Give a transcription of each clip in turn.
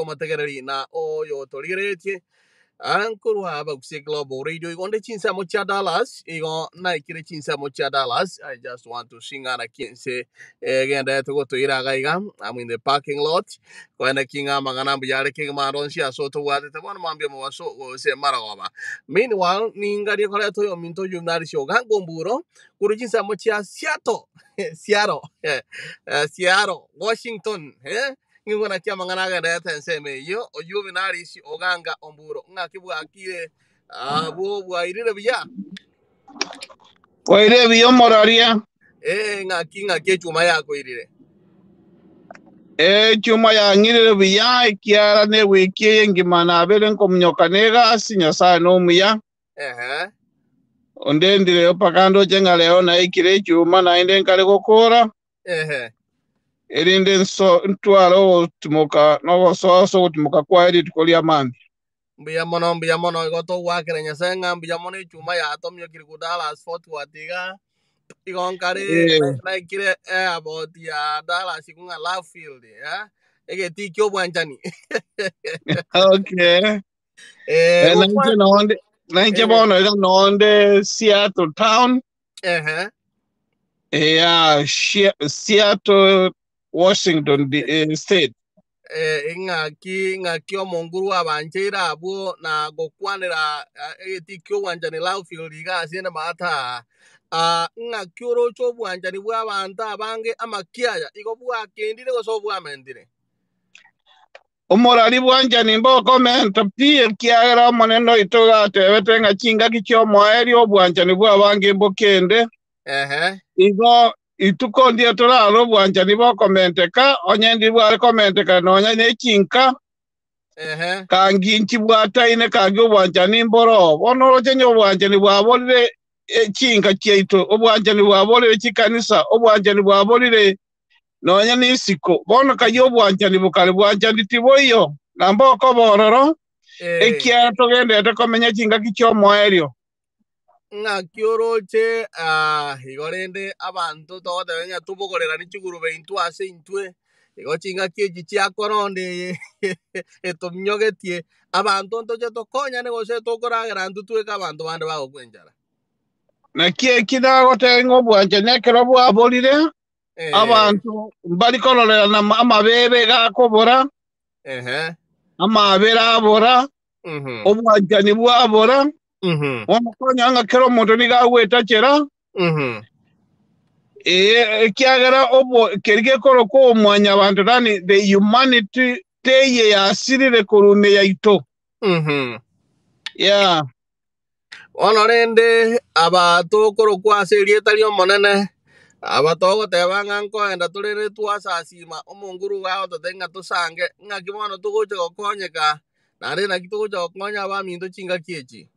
Omotegereri na oyotorigereretie nkorwa Abagusii Global Radio igo nde chinsemo chia Dallas igo naikire chinsemo chia Dallas I just want to sing ng'a naki ense egenderete gotoira iga iga I'm in the parking lot koene ki ng'a amang'ana mbuya are kegima ande onsi ase otobwatete bono mambia omobaso gose marogoba meanwhile ningarie koreta oyominto oyio narise Ogango Omburo korwa chinsemo chia Seattle Seattle Seattle Washington eh Nigo naki amang'ana agendererete ensemo eyio, oyio Binarisi oganga omburo, ng'aki bwakire abwo bwairire buya? Bwairire buya omoraria. Ee, ng'aki ng'aki echuma yakoirire? Echuma yang'irire buya, ekiagera negwiki eye engima nabeire nkominyoka negasi, Nyasae nomuya. Ehe. Ondendire mpaka ndoche ng'a rero naikire echuma naende nkare gokora. Ehe. Erinde nso ntware ogotimoka nogosoa ase ogotimoka kwaye rituko ria mambia. Mbuya mono, mbuya mono. Igo togoakera Nyasae ng'a mbuya mono echuma yatomiokire korwa Dallas Fort Worth iga. Igo nkare naikire airport ya Dallas igo ng'a Love Field, eh, egetii kia obwanchani. Okay. Eh, Nainche gokwa nonde nainche bono iga nonde Seattle town. Ehe. Yeah, Seattle, Washington State. Eh, ing'aki ing'aki omonguru abancheire abwo na gokwanera egetii ki'obwanchani Love iga ase ende maata aa. Ah, ng'aki oroche obwanchani bw'abanto abange amakiaya igo bwakendire gose obwamentire? Omorari bwanchani mbokomenta pi, ekiagera Omonene oito gatebete ng'a chingaki chi'omoerio obwanchani bw'abange mbokende. Ehe. Igo ituko ndire torarore obwanchani bokomenteka, onye ndibware komenteka nonya ne chinka, Ehe. kangi nchibwataine kangi obwanchani mboroo. Bono oroche onye obwanchani bwaborire chinka chiaito, obwanchani bwaborire chikanisa, obwanchani bwaborire nonya nisiko. Bono kayia obwanchani bokare bwanchani tiboiyo, na mbokoba ororo, ekiagera togendererete komenya chingaki chi'omoerio. Ng'aki oroche igo rende abanto togoteba ng'a tobogorerane chigurube intwe ase intwe, igo chingaki echi chia korona eye etonyogetie, abanto ntoche tokonyane gose tokoragera intwe tweka abanto bande bagokwa enchara. Naki eki nagotebia ng'a obwanchani ekero bwaborire, Abanto mbari kororerana amabeebe gakobora, amaabera abora, obwanchani bwabora. Bono okonyora ng'a kera omonto nigo agwetachera, ee, ekiagera obo keria gekorokwa obomwanyabanto, yaani the humanity teiyo yasirire korwa ime yaito. Yeah. Bono rende aba tokorokwa ase erieta ri'Omonene, aba togoteba ng'a nkoenda tore twasasima Omonguru agototebia ng'a tosange, ng'aki bono togocha gokonyeka, naende naki togocha gokonya abaminto chingaki echi?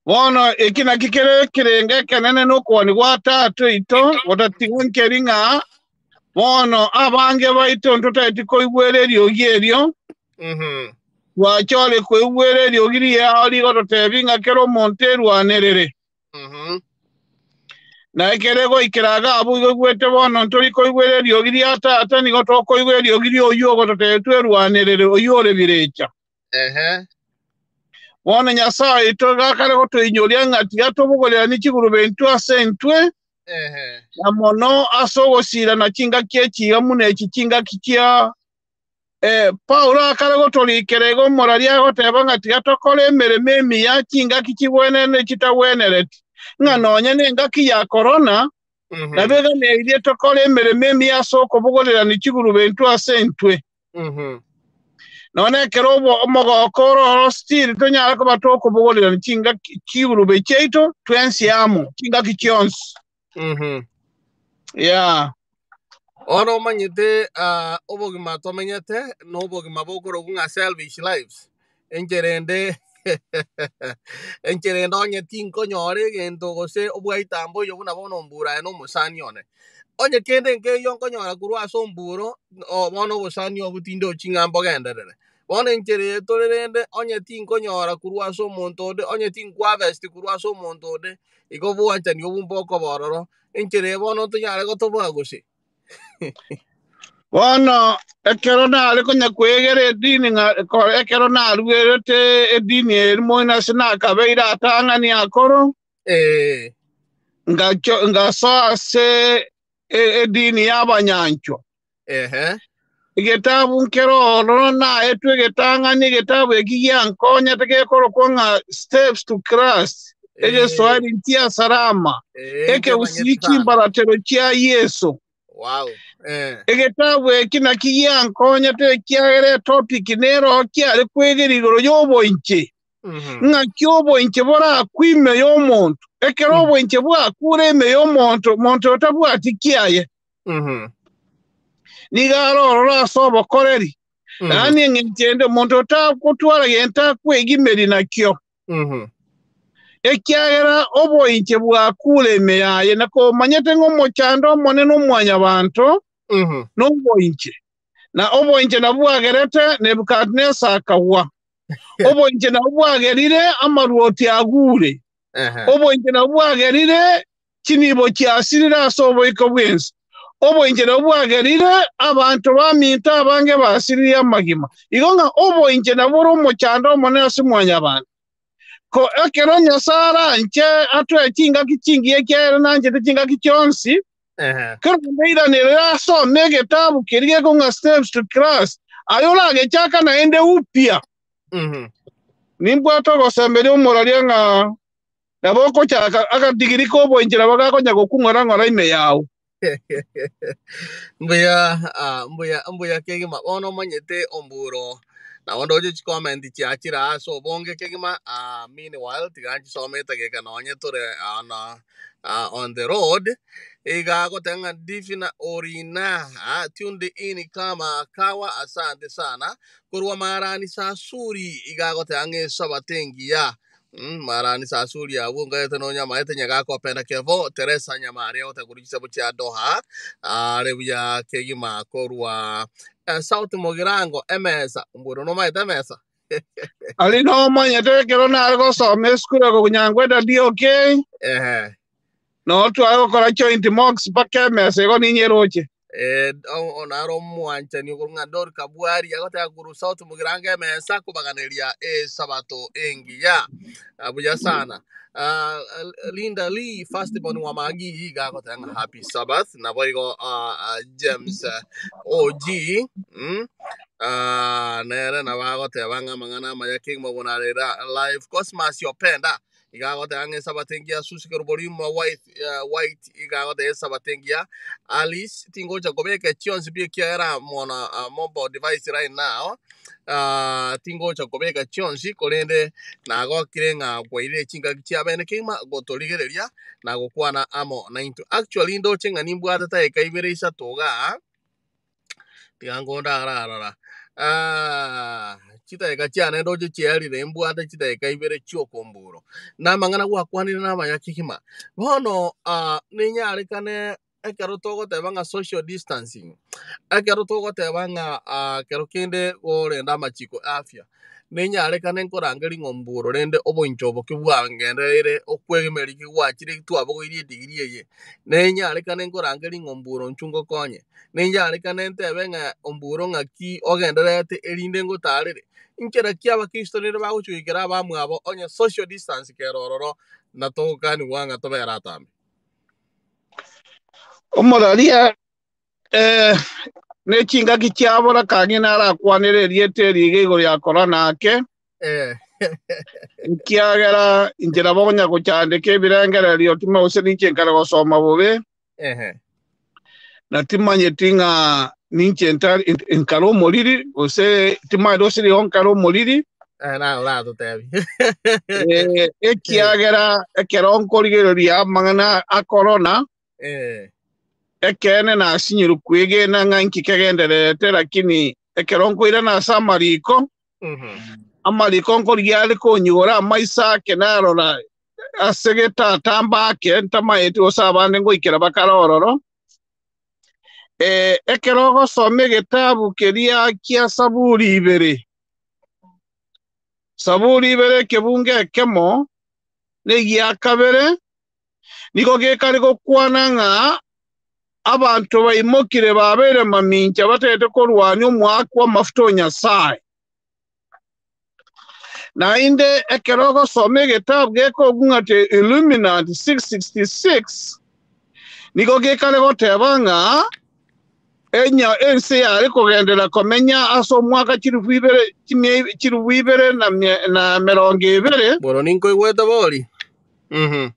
Bono eki nakio kere ekerengo ekenene na okogania gwa Tata oito, gotatiga nkeri ng'a bono abange baito ntotaeti koigwera eriogi erio, Twachore koigwera eriogi riao rigototebia ng'a kera omonto erwanerere. Na ekero egoikera iga abwo igo oigwete bono ntori koigwera eriogi ria Tata, nigo tokoigwa eriogi ri'oyio ogototebia twerwanerere, oyio ore birecha. Bono Nyasae oito iga akare gotoinyoria ng'a tiga tobogoreranie chigurube intwe ase intwe, na mono ase ogosiirana chingaki echi iga buna echi chingaki chia Paulo akare gotorikera iga omoraria agoteba ng'a tiga tokore emeremo emiya chingaki chigwenerete ne chitagwenereti, ng'a nonya nengaki ya korona nabo eganeirie tokore emeremo emiya ase okobogorerania chigurube intwe ase intwe. Nonya ekero omogoko ore oro still tonyare koba tokobogorerania chingaki chigurube chiaito twensi amo chingaki chionsi. Yeah. Bono omanyete obogima tomenyete nobogima bokorokwa ng'a selfish lives, enchera ende enchera ende onye tinkonyora egento gose obwaitambo oyo buna bono ombura aye na omosani one. Onye kende nkeiyo nkonyora korwa ase omburo, bono obosani obwo tindochi ng'a mbogenderere. Bono enchera eye tore rende, onye tinkonyora korwa ase omonto onde, onye tinkwarvest korwa ase omonto onde, igo obwanchani obwo mbokoba ororo. Enchera eye bono tonyare gotoboa gose? Bono ekero nare konya kwegera edini ng'a ekero naruerete edini eri moino ase nakabeire atang'ani akoro, ngasoa ase edini y'abanyanchwa. Egetabu nkere ororo naetwe egetang'ani, egetabu eki giankonyete gekorokwa ng'a Steps to Christ, Egeswahili ntia Salama, Ekegusii Chimbaratero chia Yeso. Wow. Egetabu eki naki giankonyete ekiagera etopic nero kiare kwegera igoro y'oboinche. Ng'aki oboinche borakwe ime y'omonto. Ekero oboinche bwakure ime y'omonto, monto otabwati kiaye. Nigo are ororo ase obokoreri. Yaani eng'encho ende, omonto otakotwara gento akwegimeri nakio. Ekiagera oboinche bwakure ime yaye, na komanyete ng'a omochando omonene o Mwanyabaanto noboinche, na oboinche nabwo bwagerete Nebukadinesa akagwa, oboinche nabwo bwagerire amarwoti agure, oboinche nabwo bwagerire chinibo chiasirire ase oboiko bw'ense, oboinche nabwo bwagerire abanto baminto abange basiririe amagima. Igo ng'a oboinche nabwo bore omochando omonene ase Mwanyabaanto. Ko ekero Nyasae aranche atoe chingaki chingiya ekiagera nanchete chingaki chionsi, kero ndairanere asome egetabu keria gekong'a Steps to Christ, aye oragechaka naende upya. Nimbwate ogosemeria omoraria ng'a nabo okochaka akadigiri k'oboinche nabo gakonya gokung'ora-ng'ora ime yao. Mbuya, ah, mbuya, mbuya kegima. Bono omanyete omburo. Nabo ndoche chikomenti chiachire ase obonge kegima. Ah, meanwhile, tiga nchisome etageka nonye tore on, ah, on the road. Iga agoteba ng'a Divina Orina, ah, tuned in kama kawa, asante sana. Korwa Marani Sasuri, iga agoteba ng'a esabato engiya. Marani Sasuri abwo ngaete nonya amaete nyagakopenda kevo Teresa Nyamari agotekurwa chisabo chia Doha are buya kegima korwa South Mugirango emesa mbwero nomaete emesa. Aria nomanyete ekero nare gosoma esukuru ego Nyankwenda DOK, noo tware gokora joint mocks mpaka emesa igo ninyeroche. Naro omwanchani okorwa ng'a Dorika Bwari agoteba korwa South Mugirango emesa kobaganeria esabato engiya. Buya sana. Linda Lee firstborn wa Magi iga agoteba ng'a happy Sabbath. Naboigo James OG nere nabo agoteba ng'a amang'ana amaya kegima buna rera live Cosmas Openda Iga agoteba ng'a Esabato engiya Susi Kerubo-Rimo White, White iga agoteba Esabato engiya Alice tingocha kobeka chionsi pi ekiagera I'm on a mobile device right now tingocha kobeka chionsi korende nagokire ng'a kwairire chingaki chia bene kegima gotorigereria na gokwana amo naintwe. Actually ndoche ng'a nimbwate tageka ibere isato igaa. Tiga nkonde ararora. Ah, chidakika chiane ndoche chiarire mbwate chidakika ibere chi'okomburo. Na amang'ana gwakwanire namaya kegima. Bono ah, ninyarekane ekero togoteba ng'a social distancing, ekero togoteba ng'a ah, kero kende gorenda amachiko e afya, Ninyarekane nkorangerie ng'a omburo, rende oboincho obo kibwangendereire okwegemereria kigwachire twabogoirie edigiri eye. Ninyarekane nkorangerie ng'a omburo inchuo ngokonye. Ninyarekane ntebe ng'a omburo ng'aki ogendererete erinde ngotaarere. Inchera ki abakristo rende bagochia goikera abamwabo onye social distance kere ororo na togokanigwa ng'a tobere atambe? Omoraria ne chingaki chiabora kang'ina arakwanere erieta eri iga igoro ya korana ake, ekiagera inche nabo konya gochandeka ebirengererio time gose ninche nkare gosoma bobe, na timanyeti ng'a ninche ntari nkare omoriri gose timanyeti gose nigo nkare omoriri. Naye oratotebi. Ekiagera ekero nkorigereria amang'ana a korona, Ekeene nasinyirwe kwegena ng'a inki kegendererete, lakini ekero nkoirana ase amariko, amariko nkorigia are konyigora amaiso ake narora ase getatamba ake ntamaeti gose abande ngoikera bakare ororo. Ekero ogosoma egetabu keria kia Saburi ibere, Saburi ibere ekebungo ekemo na egia kabere, Nigo gekare gokwana ng'a Abanto baimokire babeire mamincha batagete korwania omoakwa amafuta o Nyasae. Naende ekero ogosoma egetabu gekogung'a The Illuminati 666, nigo gekare goteba ng'a enya ense yare kogenderera komenya ase omwaka chilifu ibere chimia chilifu ibere na mia na emerongo ebere. Bono ninkoigwete bori. Mhm.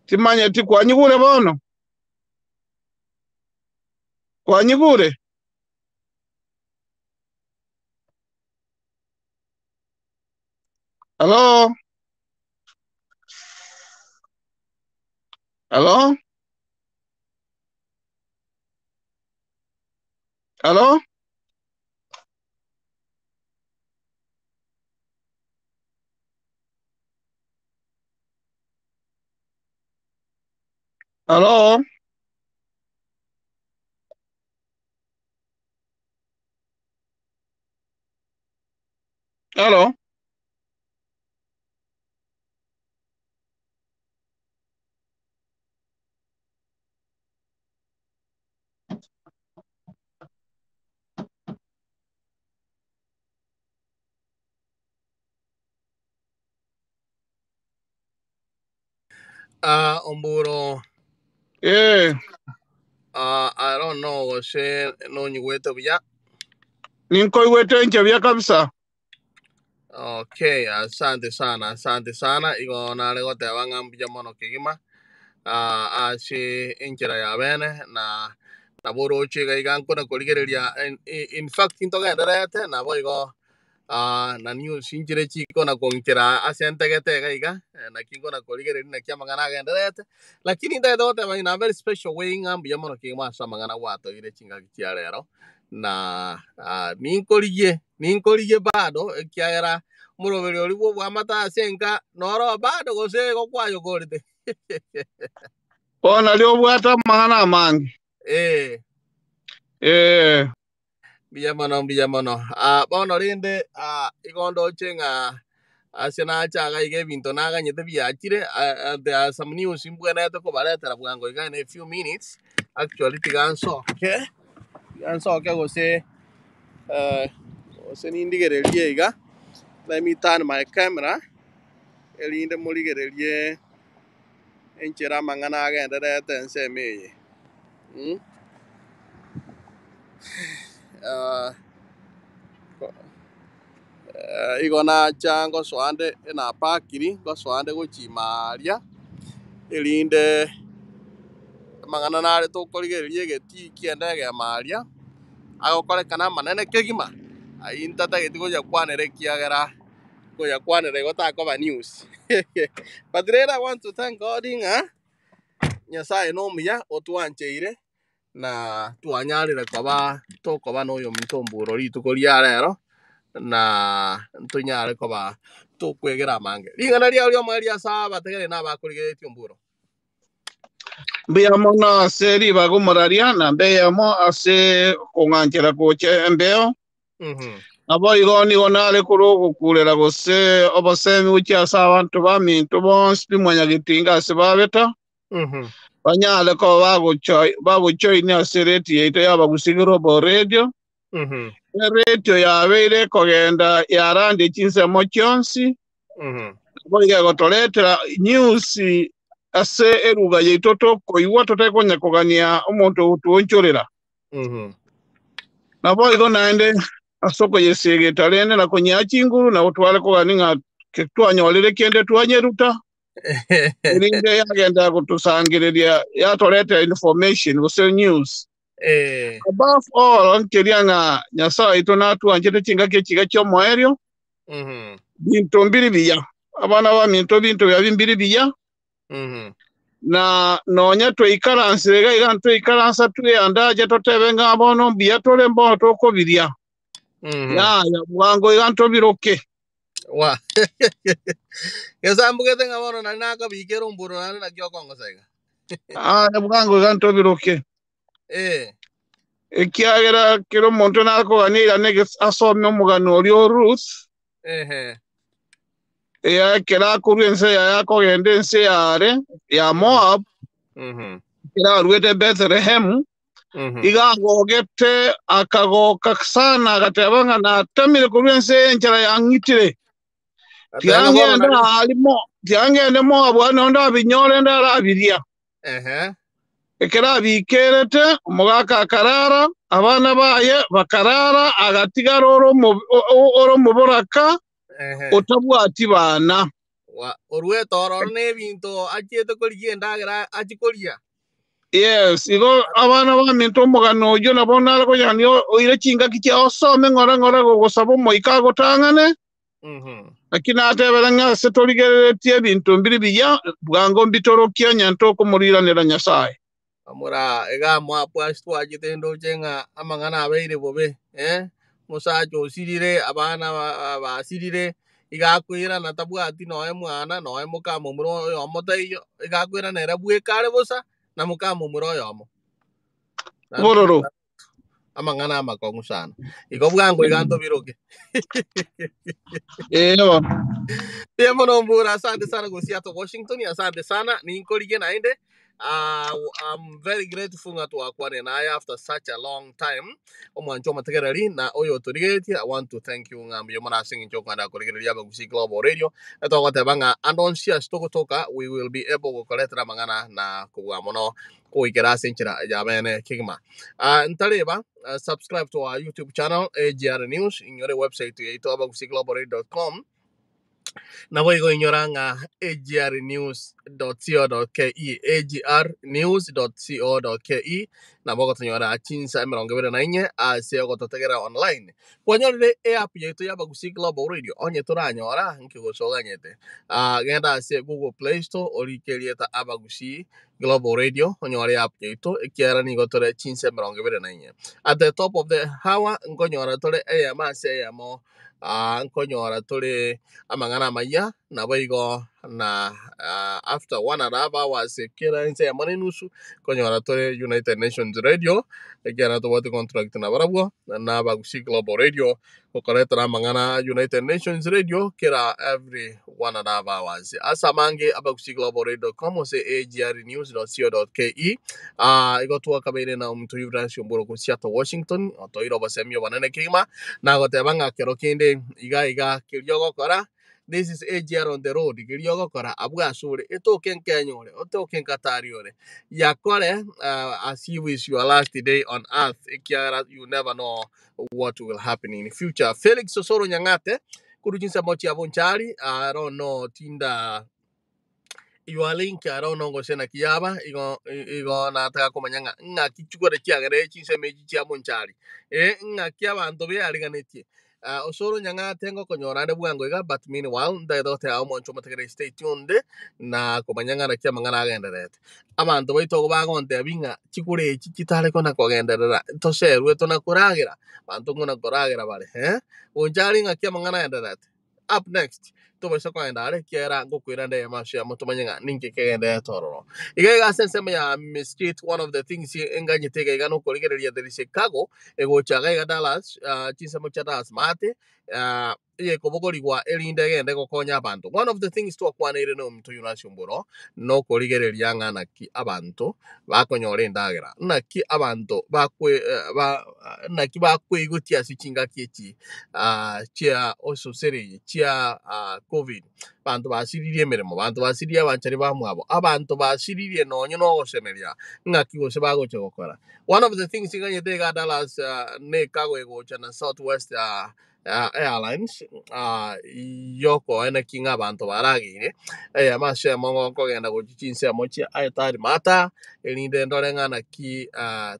Timanyeti kwanyigure bono? Kwanyigure? Hello? Hello? Hello? Hello? Hello? Ah, Omburo, Eh, ah, I don't know gose nonyigwete buya. Ninkoigwete inche buya kabisa. Okay, asante sana, asante sana. Igo nare goteba ng'a mbuya mono kegima. Ah, ase enchera ya bene na nabo oroche iga iga nkona korigereria in fact ntogendererete nabo igo Ah, na news nchire chikona kong'ikera ase entegete iga iga, eh, naki nkona korigereria naki amang'ana agendererete, lakini ntagete goteba in a very special way ng'a mbuya mono kegima ase amang'ana gwatoire chingaki chia rero, na ah, ninkorigie, ninkorigie bado ekiagera omoroberi oria bwa obwamate ase enka noro bado gose igo kwayokorete. Bono nario obwate amang'ana amange. Eh. Eh. Mbuya mono, mbuya mono. Ah, bono rende ah, igo ndoche ng'a ase nacha iga iga ebinto naganyete biachire ah, ah, there are some news mbwenerete kobaretera bwango iga in a few minutes. Actually tiga nsoke, tiga nsoke gose eh, gose nindigererie iga. Let me turn my camera erinde morigererie enchera amang'ana agendererete ensemo eye. Mm. Ah, eh, igo nacha ngosoa nde napakiri ngosoa nde gochia ime aria erinde amang'ana nare tokorigereria egetii ki'ende egemo aria agokorekana amanene kegima ayio ntatageti gocha kwanera ekiagera koyakwanera igo takoba news but rero I want to thank God ng'a Nyasaye nomuya otwancheire na twanyarire koba tokoba noyominto omburo rituko ria rero na ntonyare koba tokwegera amange. Ring'ana riao ri'omoerio ase abategereri na abakorigereretie omburo. Mbuya mono ase ribaga omoraria, na mbeyemo ase kong'anchera gocha embeo. Naboigo nigo nare korwa ogokuurera gose obosemi gochia ase abanto baminto bonsi pi mwanyagetinga ase babeta, banyare koba bagochoinia ase eretio yaito y'Abagusii Global Radio. Eretio yabeire ekogenda yarandia chinsemo chionsi, naboigo egotoretera news ase eruga yaito tokoigwa totari konya kogania omonto ogotuonchorera. Naboigo naende ase okoyesegeta rende na konyea chinguru, na gotware kogania ng'a twanyorire kende twanyeruta, erinde yagenda gotosangereria yatoretera information gose news. Above all, nkeria ng'a Nyasae oito natwanchete chingaki echi iga chi'omoerio, binto mbiri biya, abana baminto binto biabi mbiri biya, Na nonya twaikaransire iga iga ntwaikaransa tweandache totebe ng'a bono mbuya tore mbono tokobiria. Yaya, bwango iga ntobiroke. Wa. Gesambugete ng'a bono nari nakabikera omboro naende naki okongosa iga. Aya, bwango iga ntobiroke. Ekiagera kera omonto nakogania irane asome omogano oria o Ruth, Eya ekero akorua ense yaye akogenda ense y'aare ya Moabu, Ekero aruete Bethlehemu, iga agogete, akagoka sana, agateba ng'a natamire korwa ense y'enchera yang'itire. Ateba bono Tiga nari ngende aria tiga ngende Moabu aria nao ndabinyore ndarabiria. Ehe. Ekero abiikerete, omogaka akarara, abana baye bakarara, agatigara ore omo- o- o- ore omoboraka, Ehe. otabwati bana. Wa- Oruete ororo n'ebinto achiete korigia endagera achie koria. Yes, igo abana baminto omogano oyio nabo nare konyania oire chingaki chiao osome ng'ora ng'ora gogosaba omoika agotang'ane, Naki natebere ng'a ase torigereretie ebinto mbiri biya, bwango mbitorokie onye ntokomoriranera Nyasae. Bamura iga mwapwa ase twachete ndoche ng'a amang'ana abeire bobe, eh, omosacha osirire, abana basirire, iga akoirana tabwati nonya mwana, nonya mokamomura oyomo taiyo, iga akoirana ere bweka are bosa, na mokamomura oyomo. Bororo. Amang'ana amakong'u sana. Igo bwango iga ntobiroke. Ee bono. Mbuya mono Mbura, asante sana gosia to Washington, asante sana, ninkorige naende. I'm very grateful ng'a twakwanire naye after such a long time. Omwancho omotegereri na oyo otorigeretie, I want to thank you ng'a mbuya mono ase eng'encho okogenda korigereria Abagusii Global Radio. Etogoteba ng'a ande onsi ase togotoka, we will be able gokoretera amang'ana na kobua mono goikera ase enchera ya bene kegima. Ah, ntareba, subscribe to our YouTube channel AGR News, inyore website yaito abagusiglobalradio.com, naboigo inyora ng'a agrnews.co.ke, agrnews.co.ke, nabo ogotonyora chinsa 24 ase ogototegera online. Kwanyorire eapp yaito y'Abagusii Global Radio? Onye toranyora, nki gose oganyete? Ah, genda ase Google Play Store orike erieta Abagusii Global Radio, onyore app yaito, ekiagera nigo tore chinsa 24. At the top of the hour, nkonyora tore eyemo ase eyemo, ah, nkonyora tore amang'ana amayia, naboigo na ah, after one and a half hours kera ense eyemo na enusu, nkonyora tore United Nations Radio, ekiagera tobwate contract nabarabwo, na Abagusii Global Radio, gokoretera amang'ana a United Nations Radio kera every one and a half hours. Ase amange abagusiglobalradio.com gose agrnews.co.ke. Ah, igo twakabeire na omonto oyio Francis Omboro korwa Seattle, Washington, otoire obosemi obonene kegima, nagoteba ng'a kero kende iga iga keria ogokora This is AGR on the road, keria ogokora abwo asore, etoke nkenya ore, otoke nkatari ore, yakore as if is your last day on earth, ekiagera you never know what will happen in future. Felix Osoro Nyang'ate, korwa chinsemo chia Bonchari, I don't know tinda your link, I don't know gose naki yaba, igo igo nataka komanya ng'a ng'aki chikore chiagere chinsemo echi chia Bonchari. Eh, ng'aki abanto beariganetie. Ah, Osoro Nyang'ate ngokonyora ande bwango iga, but meanwhile ntagete goteba omonche omotegereri stay tuned na komanya ng'a naki amang'ana agendererete. Abanto baito igo bagontebia ng'a chikura echi chitare kona kogenderera toserwe tona koragera, abanto ng'una koragera bare eh, Bonchari ng'aki amang'ana agendererete? Up next, tobaisa kogenda are ekiagera ngokoira nde eyemo ase eyemo tomanye ng'a ninki kegendererete ororo. Iga iga ase ensemo ya Mesquite, one of the things enganyete iga iga nokorigereria there is a cargo egocha iga iga Dallas, chinsemo chia Dallas maate, eyekobogorigwa erinde egende gokonya abanto. One of the things twakwaneire na omonto oyio ase omboro, nokorigereria ng'a naki abanto bakonyora endagera, naki abanto bakwe ba naki bakwegotia ase chingaki echi chia ososere eye chia covid. Abanto basiririe emeremo, abanto basiririe abanchani bamwabo, abanto basiririe nonye nogosemeria ng'aki gose bagocha gokora. One of the things nganyete iga Dallas ne ekago egocha na Southwest Airlines yokoeneki ng'a abanto barageire, eyemo ase eyemo nkogenda gochia chinsemo chia Aetari Mata, erinde ndore ng'a naki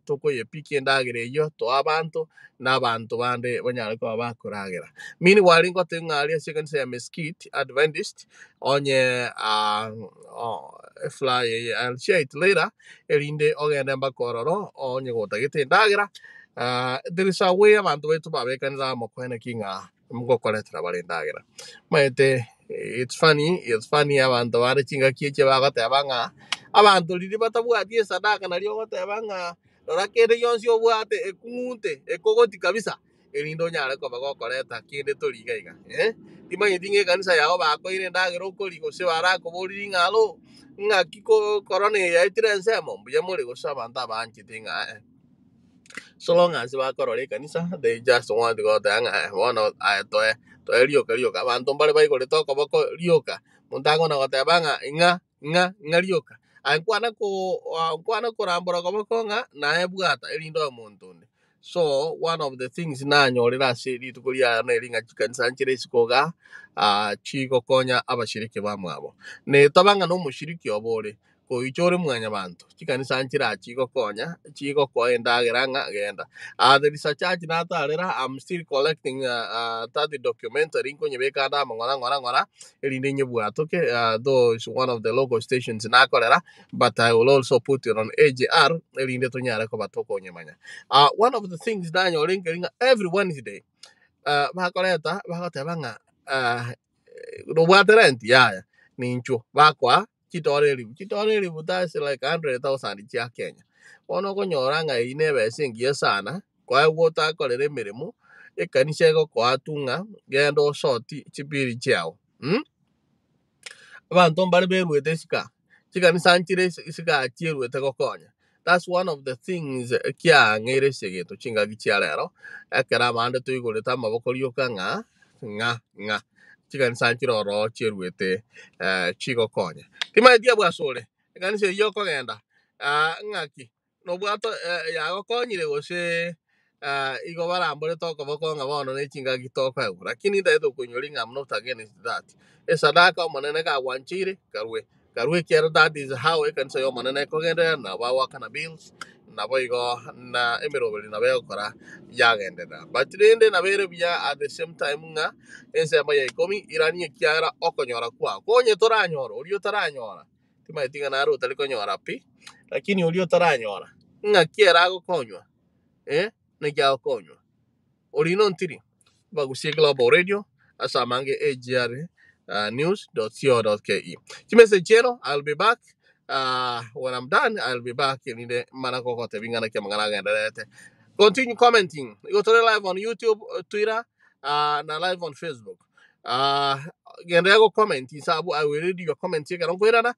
tokoyepikia endagera eyio toe abanto, na abanto bande banyare koba bakoragera. Meanwhile ngotebia ng'a aria ase ekanisa ya Mesquite Adventist, onye eflyer eye I'll share it later, erinde ogende mpaka ororo onye gotagete endagera, there is a way abanto baito babekanire amo koeneki ng'a ngokoretera bare endagera. Omanyete it's funny, it's funny abanto bare chingaki echi bagoteba ng'a abanto riria batabwati esadaka nario ogoteba ng'a rora kende gionsi obwate ekung'unte ekogoti kabisa. erinde onyare koba gokoreta kende tori iga iga eh. Timanyeti ng'a ekanisa yago bakoire endagera okoria gose barakoborie ng'a alo ng'aki ko corona eye yaetire ensemo mbuya more gose abanto abanchete ng'a eh. So long as bakorora ekanisa they just want goteba ng'a eh bono aye toe toe rioka rioka abanto mbare baigorete okoboko rioka monto akona goteba ng'a ing'a ng'a ng'a rioka aye nkwana ko nkwana korambora koboko ng'a naye bwata erinde oe omonto onde. So one of the things nanyorire ase rituko riaye neri ng'a chikanisa nchire isiko igaa chigokonya abashiriki bamwabo. Netaba ng'a nomoshiriki obo ore, koicha ore mwanyabanto, chikanisa nchire aa chigokonya, chigokoa endagera ng'a genda. There is a church natarera, I'm still collecting that documentary nkonyebeka ande amo ng'ora ng'ora ng'ora, erinde nyebwatoke, though is one of the local stations nakorera, but I will also put it on AGR erinde tonyare koba tokonyemanya. One of the things nanyore nkeri ng'a every Wednesday bakoreta bagoteba ng'a nobwate rent yaya ninchwo bakoa chidora elifu chidora elifu that's like 100,000 chia Kenya. Bono okonyora ng'a eyio na ebesa engiya sana koegwa otakorera emeremo ekanisa egokoa tu ng'a genda osoti chibiri chiao mh. Abanto mbare beruete isiko aa, chikanisa nchire isiko aa chieruete gokonya. That's one of the things kiang'eire ase egento chingaki chia rero, ekero abande toigorete amaboko rioka ng'a ng'a ng'a chikanisa nchire ororo chieruete chigokonya. Timanyeti abwo asore, ekanisa eyio okogenda ng'aki? Nobwate yagokonyire gose igo baramborete okoboko ng'a bono ne chingaki tokoegwa? Lakini ntagete gokoinyora ng'a I'm not against that. Esadaka Omonene gagwancheire, karue. Karue ekiagera that is how ekanisa y'Omonene ekogenderera, nabo agoakana bills, naboigo na emeroberi nabo egokora yagenderera. But rende nabo ere buya at the same time ng'a ensemo ya ikomi iranie ekiagera okonyora kwao. Konye toranyora, oria otaranyora, Timanyeti ng'a nare otari konyora pi, lakini oria otaranyora, ng'aki ere agokonywa? Eh, naki agokonywa? Oria nontiri? Bagusie Global Radio ase amange AGR news dot co dot ke. Chimessage chieno, I'll be back when I'm done, I'll be back erinde mara gogotebia ng'a naki amang'ana agendererete. Continue commenting. Igo tore live on YouTube, Twitter, na live on Facebook. Genderera go comment inse abwo, I will read your comments ekero nkoirana.